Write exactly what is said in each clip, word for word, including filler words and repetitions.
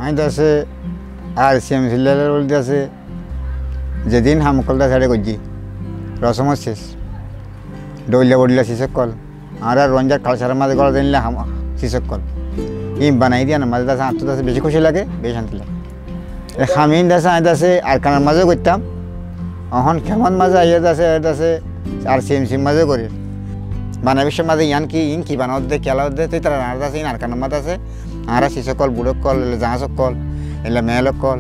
Añí de asé, ar siyam sillal buli de asé, zedún ham ókkol de asé, eçé goijjí, rosomor sis, dhoilla bodhoilla sis ókkol, añárar Ruáingar kalcaror mazé gorí de éilla ham sis ókkol, ín banai diyanor mazé de asé, añáttu de asé beci kúci lage, beci cánti lage. E ham ín de asé, añí de asé Arkanor mazé goittám, ehón kemor mazé aiyóre de asé, de asé ar siyam sillal mazé gorír. Bana biccór mazé yián ki, ín ki bana ódde, kiyólla ódde, toi tará añára de asé, ín Arkanor mazé de asé, añára sis ókkol, buçú ókkol, eilla zañs ókkol, eilla mel ókkol,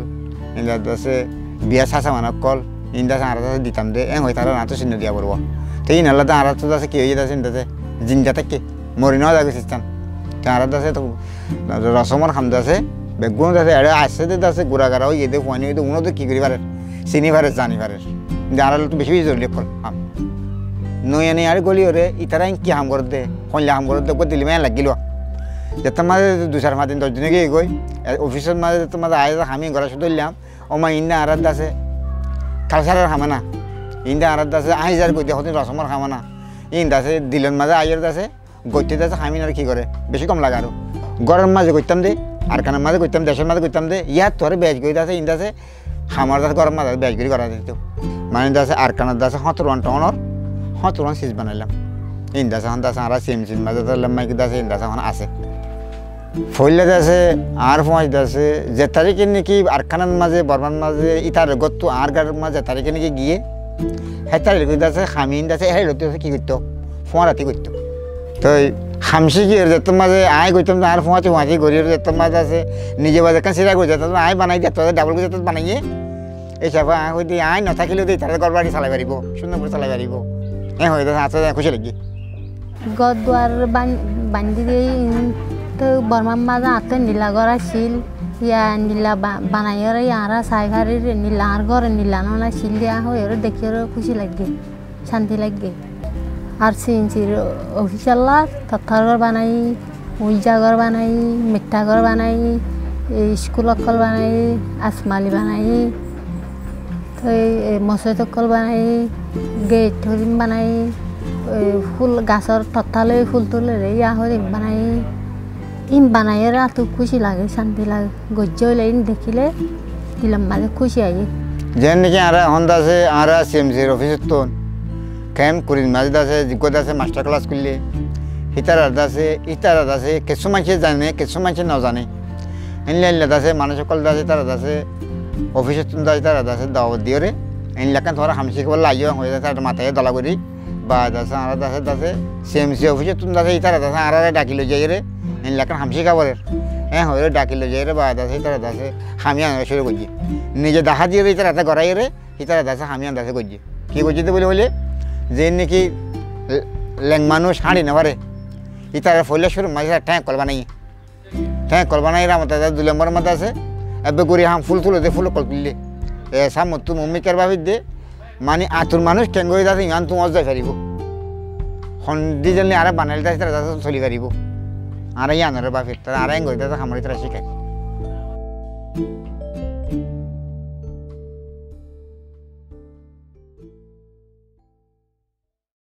eilla de asé biyá sasa mana ókkol, ín de asé añára de asé ditam de, en hoi tará añáttu sinno diya foribó. Te ín olla de añára de asé ki óiye de asé, ín de asé zinda táikke, mori no zagói sistem. Te añára de asé to rosomor ham de asé, beggún de asé, eçé aiccé de de asé, gura gara óiye de, fuain óiye de, uno de ki gorí farer, sini farer, zani farer. Kintu añárar lói to beci beci zoruri ókkol ham. Noya noya añáre góli óre, itará ín ki ham gorédde, hoilla ham gorédde, uggwá dile mane lagiló. Zettót mazé dui sair fañs din, doc din ói giyói, e, ofisor mazé zettót mazé aiyóre ham ín gorá cúru goillám, ó ma, ín de añárar de asé kalcaror ham na, ín de añárar de asé añí zar goijjí de hotún rosomor ham na, ín de asé dilor mazé aiyóre de asé goitté de asé ham ín ar ki goré, beci gom lage aró. Góror mazé goittám de, Arkanor mazé goittám, decór mazé goittám de, yáttu aró bec gorí de asé, ín de asé ham ar de asé góror mazé bec gorí gorá zaito. Mane de asé Arkanor de asé hóttor wán tounor, hóttor wán sis banailám. Ín de asé ehón de asé añára siyam sillal mazé de asé lemma ki de asé, ín de asé ehón asé. Foóila de asé, añár fuañti de asé, ze taríke niki Arkanor mazé, Bormar mazé, ítarar góttu añár gáror mazé ze taríke niki giyé, hé taríke de asé ham ín de asé, hé lóti de asé ki goittó? Fúañrati goittó. Toi ham cíki óre zettót mazé añí goittám de añár fuañti fuañti gorí óre zettót mazé asé, nize baade ekkán sira gorí zettót añí banai de, zettót dhabol gorí zettót banaiyé. Ei hísafe añí hoói de añí no tákile de itará gór bari salai faribó, cúndor gorí salai faribó. Ei hoói de asé kúci lagé. Gór duar bain-, baindí diyé, ín to Bormar mazé añáttu nila gór accíl, yá nila ba-, banaiyóre yá añára sai farir, nila añár gór nila no accíl de, añí hoiyóre dekíyóre kúci lagé, cánti lagé. Ar siyam sillor ofisalla tottar gór banaiyí, uijja gór banaiyí, miṭṭha gór banaiyí, e, iskul ókkol banaiyí, asmali banaiyí, toi, e, mosóit ókkol banaiyí, geit horim banaiyí, e, fúl gasór totta loi fúl tulé re yá horim banaiyí. Ín banaiyóre añáttu kúci lage, cánti lage. Goijjé óile ín dekíle dilor mazé kúci aiyé. Zeén niki añára ehón de asé, añára siyam sillor ofisóttun kemp kurir mazé de asé, ziggwá de asé mastar kelas goillé, hítara de asé, hítara de asé, kessú maincé zane, kessú maincé no zane. Éilla éilla de asé manúic ókkol de asé, ítara de asé, ofisóttun de asé, ítara de asé dawot diyóre, éilla ekkán tuáñra ham cíkibólla aiyó, hoiyóre de asé ítara mataiyé dola gorí, baade asé, añára de asé, de asé, siyam sillor ofisóttun de asé, ítara de asé, añáráre dhaki loi zaiyóre, éilla ekkán ham cíka forer. Eén hoiyóre dhaki loi zaiyóre, baade asé, ítara de asé, ham yían cúru goijjé. Nize dahá diyóre, ítara de goráiyóre, ítara de asé ham yían de asé goijjé. Ki goijjé de buli hoilé, zeén niki leng manúic háñçi no fare, ítara foóila cúrur mazé ítara théng ókkol banaiyé. Théng ókkol banaiyóre añára de asé dui lombor mazé de asé, ebbe gorí ham fúl tulé de, fúl ókkol tuillé. E, sámottú muúmikar báfidde, mani añtur manúic keéngorí de asé, yían tuáñr zai faribó. Hon dizain loi añára banailé de asé, ítara de asé soli faribó. Añára yíanoré báfir, ítara añára eéngorí de asé ham ítara cíkair.